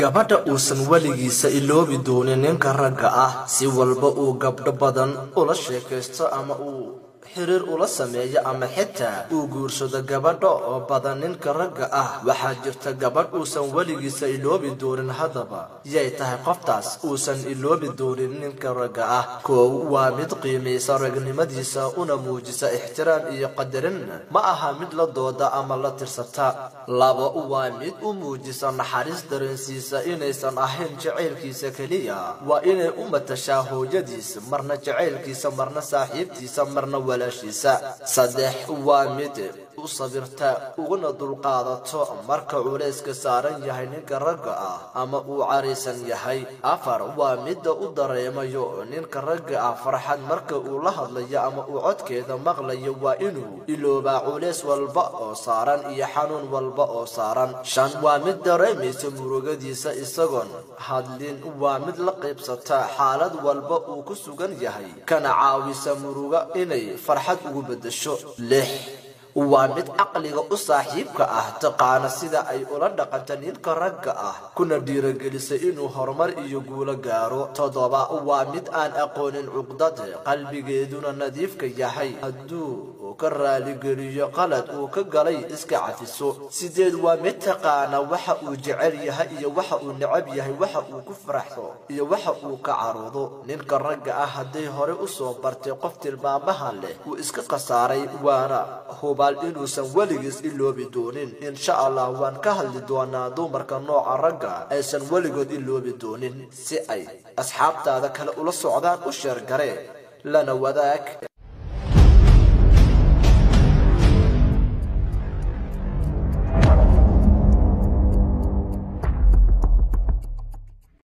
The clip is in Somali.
Gabadha uusan weligiisa iloobi doonin ninka ragga ah, si walba uu gabdho badan ula sheekaysto ama uu xiriir ula sameeyo ama xitaa uu guursado gabadho oo badan ninka ragga ah, waxaa jirta gabadh uusan weligiisa iloobi doonin. Haddaba yay tahay qoftaas uusan iloobi doonin ninka ragga ah? Koow, waa mid qiimaysa ragnimadiisa una muujisa ixtiraam iyo qadarin, ma aha mid la dooda ama la tirsata. Labo, waa mid u muujisa naxariis, dareensiisa inaysan ahayn jacaylkiisa keliya, waa inay u matashaa hooyadiis, marna jacaylkiisa, marna saaxiibtiisa, marna walaashiisa. Saddex, waa mid u sabirta uguna dulqaadato marka culayska saaran yahay ninka ragga ah ama uu caraysan yahay. Afar, waa midda u dareemayo ninka ragga ah farxad marka uu la hadlayo ama uu codkeeda maqlayo, waa inuu iloobaa culays walba oo saaran iyo xanuun walba oo saaran. Shan, waa mid dareemaysa murugadiisa isagoon hadlin, waa mid la qaybsata xaalad walba uu ku sugan yahay, kana caawisa muruga inay farxad ugu beddesho. Lix, waa mid caqliga u saaxiibka ah, taqaana sida ay ula dhaqanta ninka ragga ah, kuna dhiiragelisa inuu horumar iyo guulo gaaro. Toddoba, waa mid aan aqoonin cuqdad, qalbigeeduna nadiifka yahay, hadduu ka raaligeliyo qalad uu ka galay iska cafiso. Sideed, waa mid taqaana waxa uu jecel yahay iyo waxa uu necab yahay, waxa uu ku faraxdo iyo waxa uu ka caroodo. Ninka ragga ah hadday hore u soo bartay qof tilmaamahan leh, wuu iska khasaaray, waana hubaal inuusan weligiis iloobi doonin. Insha Allah waan ka hadli doonaa dumarka nooca ragga aysan weligood iloobi doonin. Si ay asxaabtaada kale ula socdaan, u sheergaree lana wadaag.